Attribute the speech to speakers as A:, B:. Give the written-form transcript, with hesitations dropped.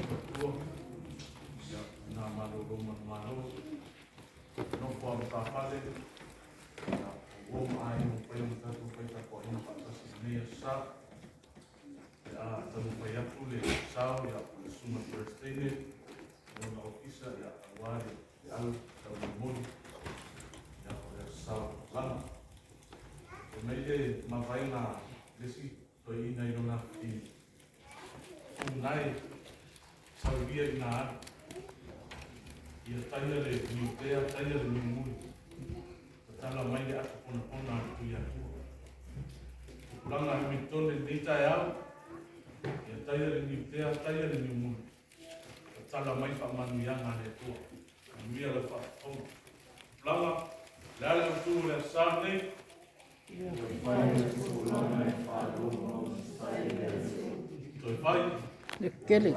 A: Atua, ia, na malolo manumalo, nofo a matafale, ia, o uo ma aiga ua mafai ona tatou faitapuaiga faatasi i lenei aso Sa. Pe a taumafai atu le sao, ia, o le Susuga i le Peresetene ma lona Ofisa, ia, aua le feau taumolimoli, ia, o le Aso Sa o Tupulaga. Fai mai le mavaega a le isi toeaina i lona afafine, “Tunae saulia ina alu, ia taia le niutea, taia le niumuli, tatala mai le ato ponapona a le Tuiatua.” Tupulaga Hamiltone i lenei taeao, ia taia le niutea, taia le niumuli, tatala mai faamanuiaga a le Atua. Manuia lau faafofoga. Tupulaga, o le a le autu o le Aso Sa lenei? Toe fai.
B: Le tele.